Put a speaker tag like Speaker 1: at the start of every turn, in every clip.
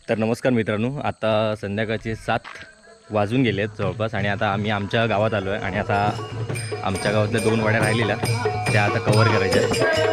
Speaker 1: तर नमस्कार मित्रांनो, आता संध्याकाळचे 7 वाजून गेले आहेत जवळपास आणि आता आम्ही आमच्या गावात आलो आहे आणि आता आमच्या गावातल्या 2 वाड्या राहिलेल्या त्या आता कव्हर करायच्या आहेत.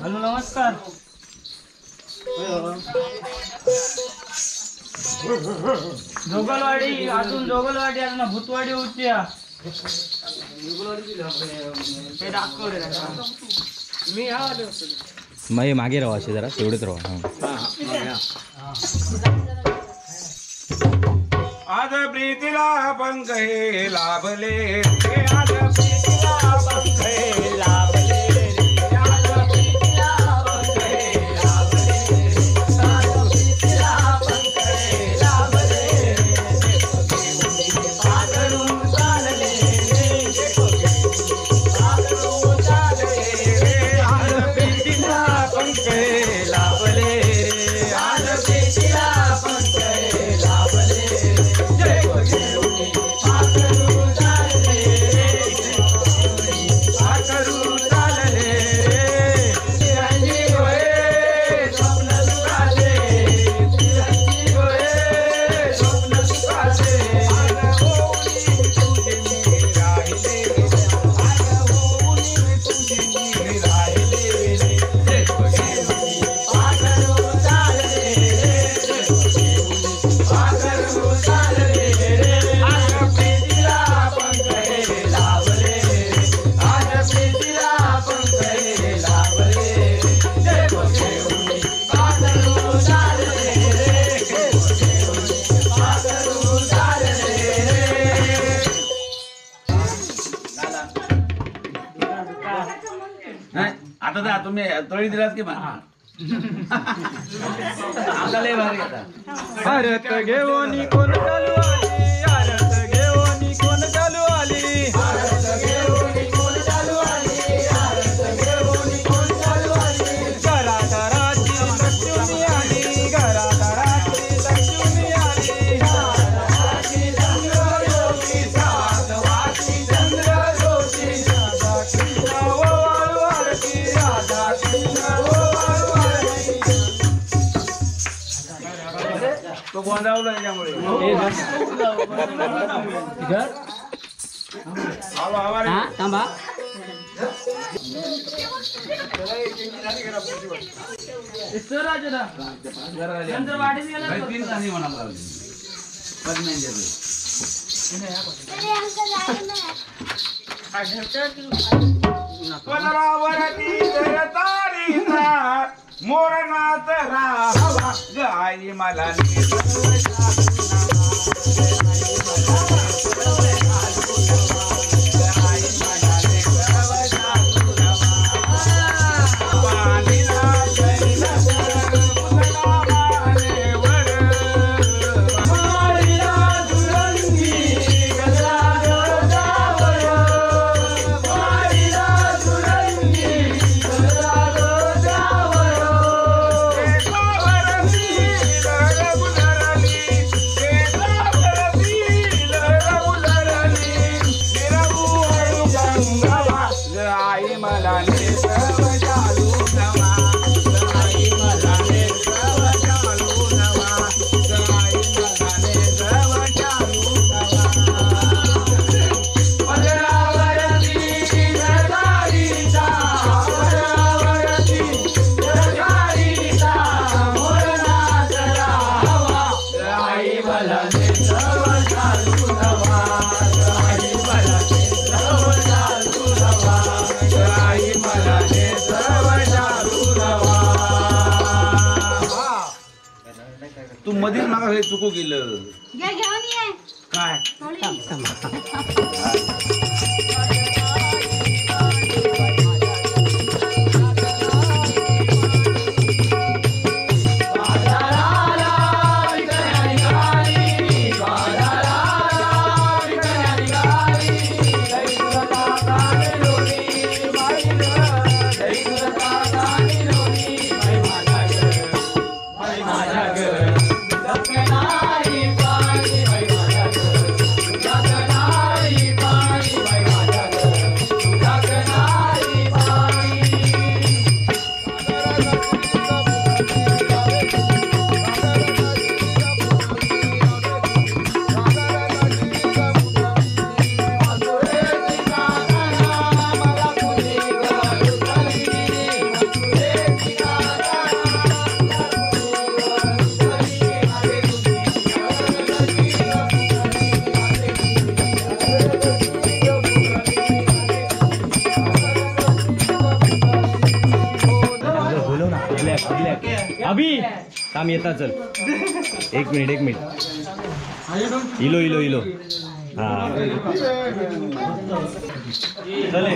Speaker 2: हॅलो नमस्कार. जोगलवाडी अजून जोगलवाडी अजून भूतवाडी होती.
Speaker 1: मग मागे राहा असे जरा तेवढेच राहा.
Speaker 3: आज प्रीतीला पंख हे लाभले, आज प्रीतीला पंख हे लाभले, आज प्रीतीला पंख हे लाभले, आज प्रीतीला पंख हे लाभले, पाखरू चालले, पाखरू चालले, आज प्रीतीला पंख हे लाभले, आज प्रीतीला पंख हे लाभले,
Speaker 4: आता तुम्ही तळी दिलास की
Speaker 2: भारत घेऊन कोण चालू आली, भारत घेऊन कोण चालू आली, भारत घेऊन कोण चालू आली, भारत घेऊन कोण चालू आली, घरादाराची लक्ष्मी आली, घरादाराची लक्ष्मी आली, घरादाराची चंद्रज्योती, सातवाची चंद्रज्योती, राधा कृष्ण ओवाळू आरती, राधा कृष्ण ओवाळू आरती.
Speaker 4: तो गोंधळला त्याच्यामुळे.
Speaker 2: थांबा
Speaker 3: मोरनाथ राहावा गाई मला
Speaker 2: गुजरली. मला नेसव शालू नवा आई मला नेसव शालू नवा आई मला नेसव शालू नवा.
Speaker 4: तू मधीच मागा हे चुकू गेलं काय?
Speaker 1: अभी थांब येतात, चल एक मिनिट एक मिनिट. इलो इलो इलो. हा चले.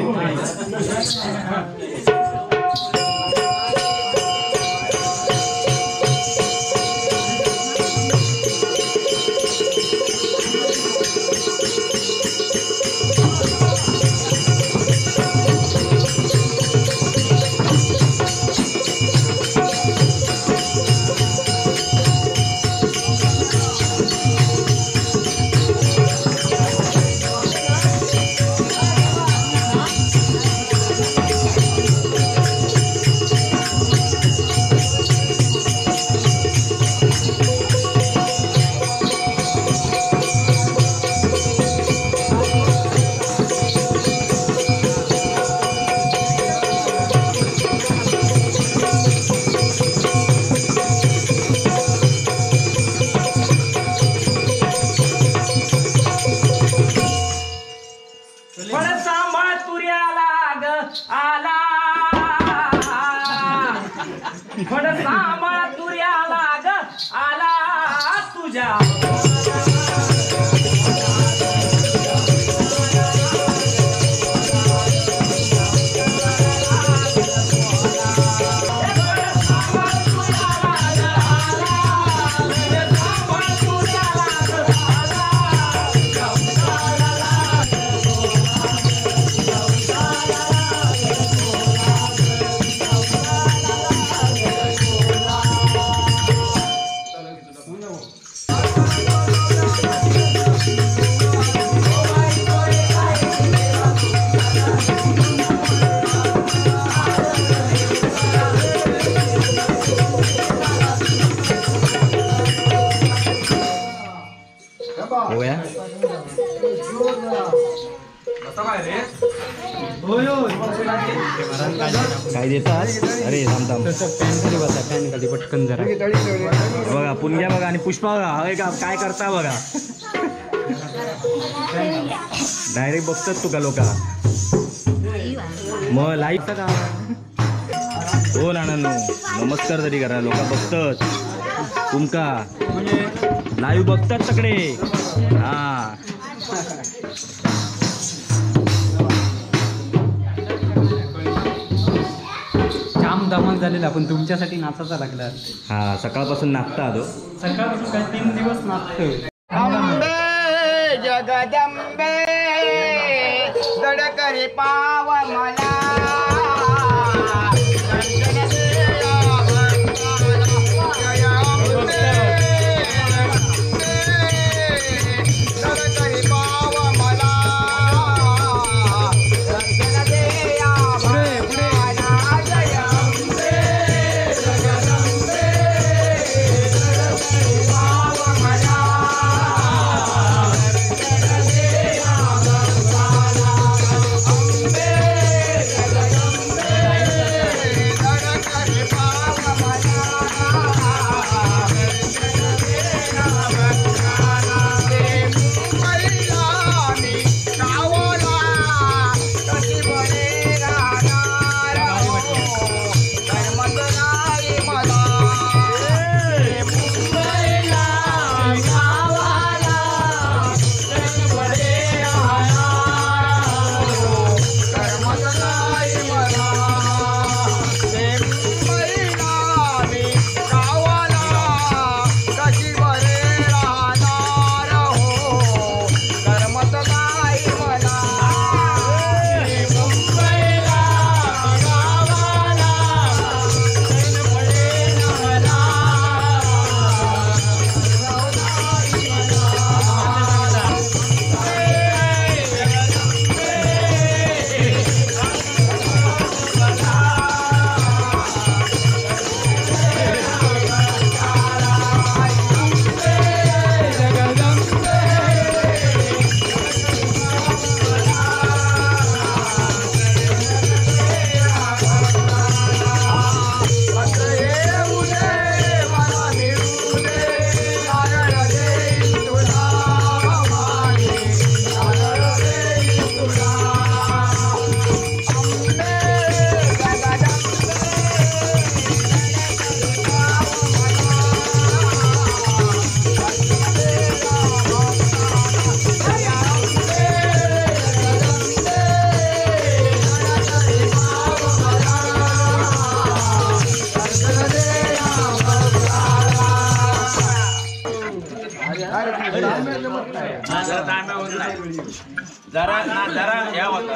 Speaker 1: काय देतात? अरे थांब थांब,
Speaker 2: फॅन खाली पटकन जरा
Speaker 1: बघा पुणग्या बघा आणि पुष्पा बघा. हवे का काय करता बघा, डायरेक्ट बघतात तुका लोक. मग लाईव्ह का? हो नानांनो नमस्कार तरी करा, लोक बघतात तुमका, लाईव्ह बघतात सगळे. हा
Speaker 2: धमाल झालेला, पण तुमच्यासाठी नाचायचा लागला.
Speaker 1: हा सकाळपासून नाचता आलो,
Speaker 2: सकाळपासून काय 3 दिवस नाचतो.
Speaker 3: अंबे जगदंबे गडकरी पाव मला
Speaker 2: अंबे
Speaker 4: जरा ना जरा ह्या होता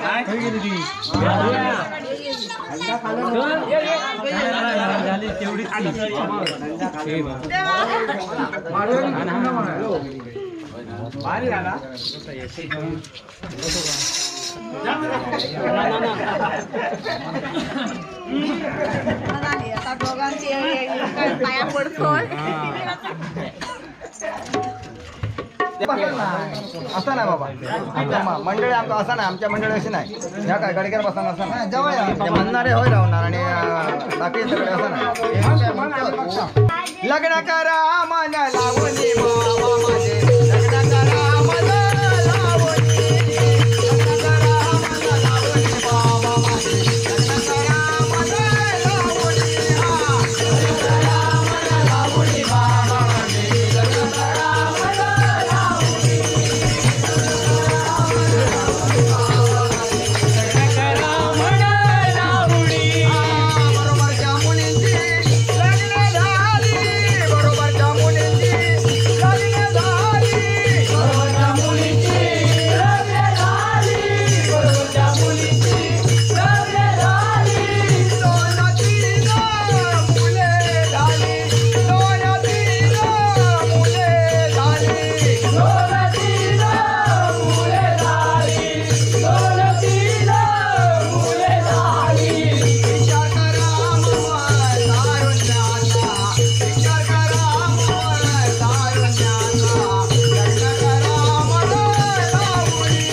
Speaker 4: नाही
Speaker 5: आता दोघांची पाया पडतो.
Speaker 3: असं नाही बाबा, मंडळी आमचं असं नाही, आमच्या मंडळी अशी नाही. ह्या काय गडकर बसताना असं नाही, जवळ म्हणणारे होय राहणार आणि बाकी सगळे असं नाही. लग्न करा मन लावणी बाबा माझे, लग्न करा मन लावणी, लग्न करा मन लावणी बाबा माझे, लग्न करा मन लावणी, लग्न करा मन लावणी बाबा माझे, लग्न करा मन लावणी, लग्न करा मन लावणी. बरोबरच्या मुलींची लग्न झाली, बरोबरच्या मुलींची लग्न झाली, बरोबरच्या मुलींची लग्न झाली, बरोबरच्या मुलींची लग्न झाली. दोन तीन मुले झाली, दोन तीन मुले झाली, दोन तीन मुले झाली, दोन तीन मुले झाली. विचार करा मम तारुण्याचा, विचार करा मम तारुण्याचा, लग्न करा मन लावणी,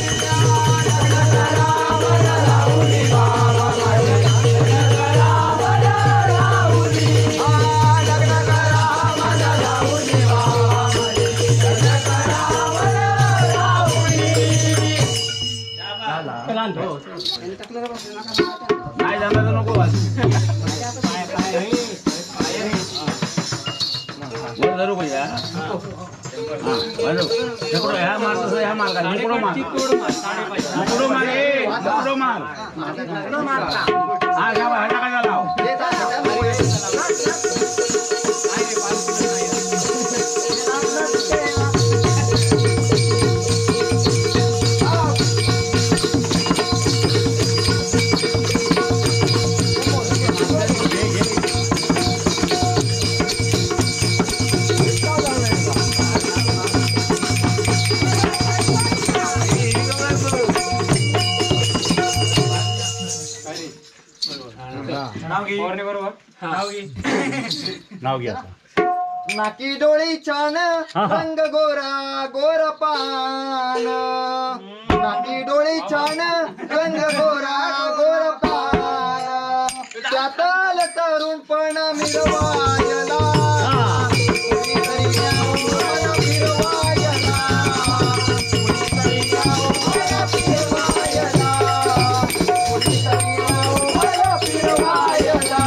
Speaker 3: लग्न करा मन लावणी बाबा माझे, लग्न करा मन लावणी, लग्न करा मन लावणी बाबा माझे, लग्न करा मन लावणी.
Speaker 4: नाही जमलं तर नको वाजवू. वर धरू पाहिजे. हा वाजव. इकडं ह्या मार तसं ह्या मार का मुकडो मार, मुकडो मार, ए मुकडो मार. हा घ्या ह्याचा काय लाव.
Speaker 1: नाव घ्या.
Speaker 3: नाकी डोळी छान, रंग गोरा गोरा पान, नाकी डोळी छान, रंग गोरा गोरा पान, त्याताल तरुणपण मिरवायला, कुणीतरी यावं मला फिरवायला, कुणीतरी यावं मला फिरवायला, कुणीतरी यावं मला फिरवायला.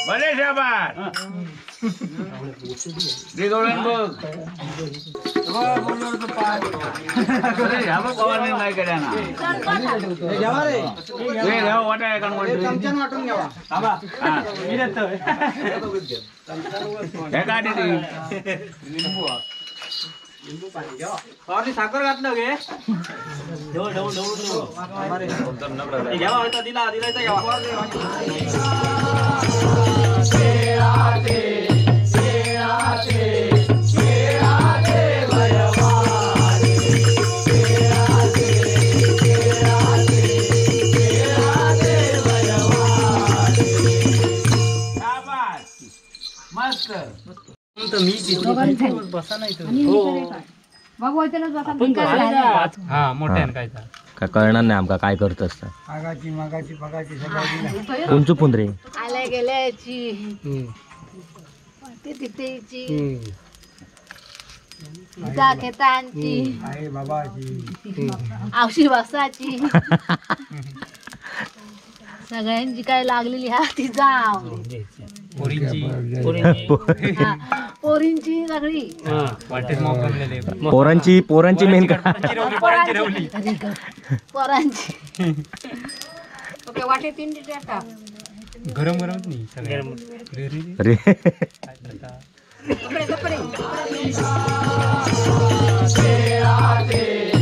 Speaker 4: भले शाबास. दे डोळ्यानं बघ. अरे ह्या बघ फवारणी नाही केल्या ना. हे घ्या वाटा एका
Speaker 3: चमच्यानं वाटून घ्यावा.
Speaker 4: हे काय ते?
Speaker 2: साखर घातलं गे घ्यावा दिला दिला घ्यावा.
Speaker 4: शाबास. मस्त.
Speaker 2: बसा नाही हा मोठ्यान काय
Speaker 1: काय कळणार नाही आमका काय करत असता.
Speaker 3: आगाची मागाची बघाची सगळ्याची.
Speaker 1: कोणचो फोन रे?
Speaker 5: आल्या गेल्याची तिथेची खेतांची
Speaker 3: आई बाबाची
Speaker 5: आवशी वासाची सगळ्यांची काय लागलेली हा ती जाव
Speaker 2: पोरींची
Speaker 5: पोरींची सगळी
Speaker 1: पोरांची पोरांची मेन का
Speaker 5: पोरांची.
Speaker 6: वाटे 3 लिटर टाक.
Speaker 2: गरम गरम नाही सगळे.
Speaker 1: अरे
Speaker 6: कपडे कपडे.
Speaker 3: ते